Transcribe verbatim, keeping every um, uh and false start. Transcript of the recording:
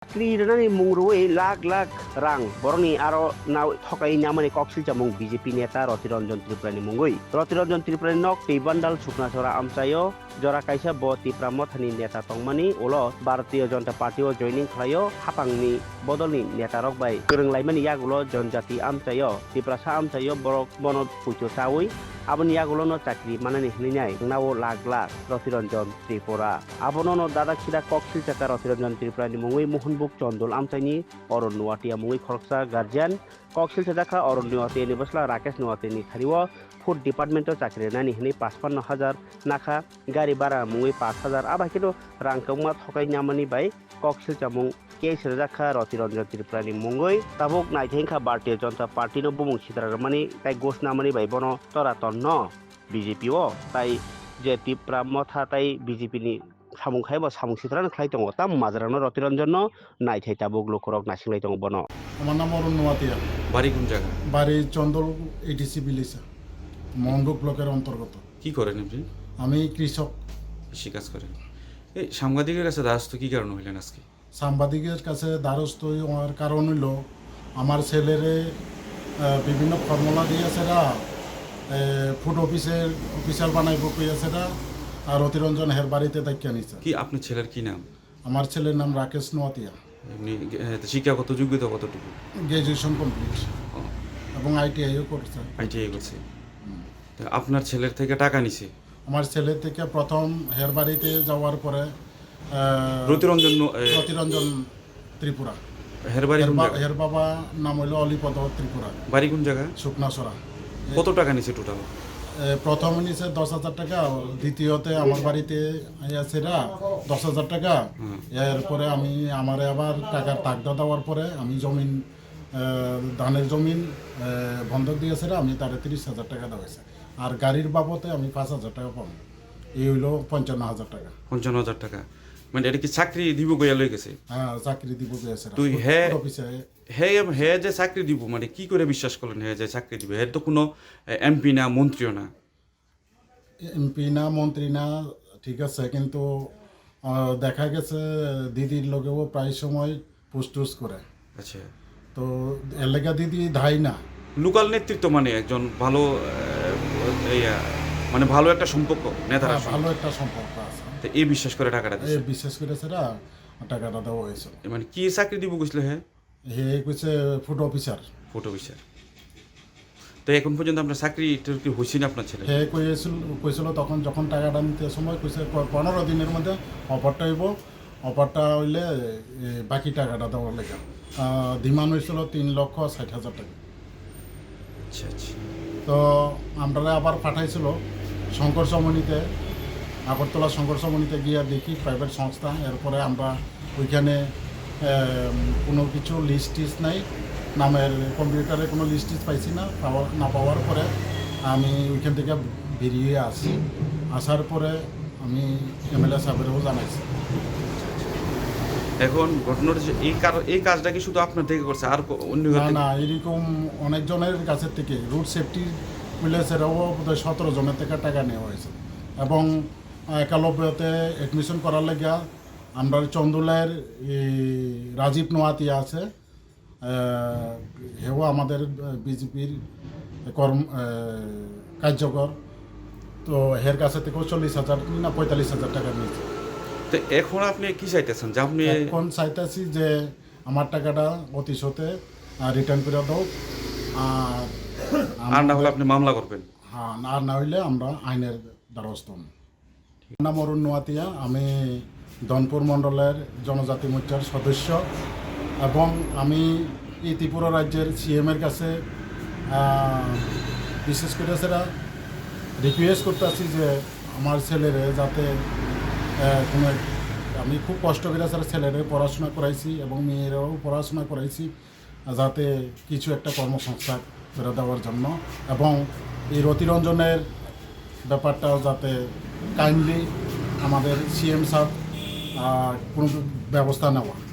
Chakri rwnani mung rwui lakh lakh rang borokni aro nao thokai namani kok silchamung B J P neta Roti Ranjan Tripurani mungwi. Roti Ranjan Tripurani nok tei bandal Suknachora amchaio jora kaisa bo Tipra Mothani neta tongmani ulo Bharatiya Janata Party o joining khlaio, haphangni bodolni netarok bai kwrwng laimani yagulo Janjati amchaio Tiprasa amchaio borok bono puito chaui aboni yagulono chakri manani hwnwi nai nao lakh lakh Roti Ranjan Tripura. Abono no dada khida kok silchakha Roti Ranjan Tripurani mungwi Mohonbuk Chondol amchaini Arun Nuatia mungwi khoroksa guardian kok silchajakha Arun Nuatiani bwsla Rakesh Nuatiani thario food department o chakri rwnani hwnwi pachpanno hajar nakha, gari bhara mungwi pash hajar, abo hai kheno rang kwbangma thokai namani bai kok silchamung case rwjakha Roti Ranjan Tripurani mungwi. Tabuk naithai wngkha Bharatiya Janata Party no bumung sitra rwmani tei ghosh namani bai bono tora tonno B J P o, tai je Tipra Motha tai B J P ni samung khai bo samung sitrano khlai tongo, tamo majra no Roti Ranjan no naithai tabuk lukurok naising lai tongo bono. আমার নাম অরুণ নোয়াতিয়া। বাড়ি কোন জায়গা? বাড়ি চন্দল ADC village, Mundaka ব্লকের অন্তর্গত। কি করেন আপনি? আমি কৃষক। কৃষি কাজ করেন। এই সাংবাদিকের কাছে দ্বারস্থ কি কারণে হইলেন আজকে? সাংবাদিকের কাছে দ্বারস্থ হওয়ার কারণ হইল আমার ছেলেরে আহ, বিভিন্ন ফর্মুলা দিয়েছে না, ফুড অফিসের অফিসার বানাইব কইয়াছে না। আর অতিরঞ্জন হের বাড়িতে থাকিয়া নিছে। কি আপনার ছেলের কি নাম? আমার ছেলের নাম রাকেশ নোয়াতিয়া। এমনি এ, তো শিক্ষাগত যোগ্যতা কতটুকু? Graduation complete. ও। এবং আইটিআইও করছে। আইটিআই করছে। হুম। তো আপনার ছেলের থেকে টাকা নিছে? আমার ছেলের থেকে প্রথম হের বাড়িতে যাওয়ার পরে আহ, রতিরঞ্জন ন-, এ, রতিরঞ্জন ত্রিপুরা। হের বাড়ি এর কোন বা-, জায়গা? এর বাবা নাম হইল অলিপদ ত্রিপুরা। বাড়ি কোন জায়গা? শুকনাছড়া। কত টাকা নিছে টোটাল? এ, প্রথম নিছে দশ হাজার টাকা, দ্বিতীয়তে আমার বাড়িতে আইয়াছেরা দশ হাজার টাকা। হুম। এরপরে আমি, আমারে আবার টাকার তাগদা দেওয়ার পরে আমি জমিন, আহ, ধানের জমিন, আহ, বন্ধক দিয়েছেরা, আমি তারে তিরিশ হাজার টাকা দেওয়া হয়েছে। আর গাড়ির বাবদে আমি পাঁচ হাজার টাকা পাবো। এই হইল পঞ্চান্ন হাজার টাকা। পঞ্চান্ন হাজার টাকা। মানে এটা কি চাকরি দিব গইয়া লই গেছে? হ্যাঁ, চাকরি দিব গেছে। তুই ফুড, হে-, ফুড অফিসে। হে, হে যে চাকরি দিব, মানে কি করে বিশ্বাস করলেন হে যে চাকরি দিব? হে তো কোনো, এ, এমপি না, মন্ত্রীও না। এমপি না, মন্ত্রী না, ঠিক আছে, কিন্তু, আহ, দেখা গেছে দিদির লগেও প্রায় সময় পুসটুস করে। আচ্ছা। তো এলাকা দিদি ধাই না। লোকাল নেতৃত্ব মানে একজন ভালো, আহ, ইয়া, মানে ভালো একটা সম্পর্ক নেতার হ্যাঁ, সঙ্গে। ভালো একটা সম্পর্ক আছে। তো এই বিশ্বাস করে টাকাটা এ দিছে? বিশ্বাস করে সেটা টাকাটা দেওয়া হয়েছিল। এ মানে কি চাকরি দিব কইছিল হে? হে কইছে ফুড অফিসার। Food officer. তো এখন পর্যন্ত আপনার চাকরি টাকরি হইছে না আপনার ছেলে? হে কইছিল, কইছিল তখন যখন টাকাটা নিতে সময় কইছে প-, পনেরো দিনের মধ্যে অফারটা হইব, অফারটা হইলে, এ, বাকি টাকাটা দেওয়ার লেগে। আহ, ডিমান্ড হয়েছিল তিন লক্ষ ষাট হাজার টাকা। আচ্ছা, আচ্ছা। তো আমরা আবার পাঠাইছিল শঙ্কর সমনিতে, আগরতলা শঙ্কর সমনিতে গিয়া দেখি প্রাইভেট সংস্থা, এরপরে আমরা ওইখানে, এম, কোনো কিছু লিস্ট টিস্ট নাই, নামের কম্পিউটারে কোনো লিস্ট টিস্ট পাইছি না, পাওয়া, না পাওয়ার পরে আমি ওইখান থেকে বেরিয়ে আসি। আসার পরে আমি এমএলএ সাহেবেরও জানাইছি। এখন ঘটনাটা যে এই কার-, এই কাজটা কি শুধু আপনার থেকে করছে, আর কো-, অন্য না, থেকে? না, এরকম অনেকজনের কাছের থেকে রুট সেফটি পুলিশেরাও বোধহয় সতেরো জনের থেকে টাকা নেওয়া হয়েছে। এবং একালব্যতে অ্যাডমিশন করার লেগে আমরা চন্দুলার এই রাজীব নোয়াতিয়া আছে, আহ, হেও আমাদের, আহ, বিজেপির কর্ম-, আহ, কার্যকর। তো হের কাছে থেকেও চল্লিশ হাজার না পঁয়তাল্লিশ হাজার টাকা নিয়েছে। তো এখন আপনি কি চাইতেছেন যে আপনি এখন চাইতেছি যে আমার টাকাটা অতি সত্বর, আহ, রিটার্ন করে দাও। আর আর না হলে আমরা আপনি মামলা করবেন? হ্যাঁ, আর না হইলে আমরা আইনের দ্বারস্থ হব। নাম অরুণ নোয়াতিয়া, আমি ধনপুর মণ্ডলের জনজাতি মোর্চার সদস্য এবং আমি এই ত্রিপুরা রাজ্যের সিএম এর কাছে, আহ, বিশেষ করে সেটা রিকোয়েস্ট করতেছি যে আমার ছেলেরে যাতে, আহ, কোনো এক-, আমি খুব কষ্ট করে সেটা ছেলেরে পড়াশোনা করাইছি এবং মেয়েরাও পড়াশোনা করাইছি, যাতে কিছু একটা কর্মসংস্থান করে দেওয়ার জন্য এবং এই রতিরঞ্জনের ব্যাপারটাও যাতে কাইন্ডলি আমাদের সিএম স্যার, আহ, কোনো ব্যবস্থা নেওয়া।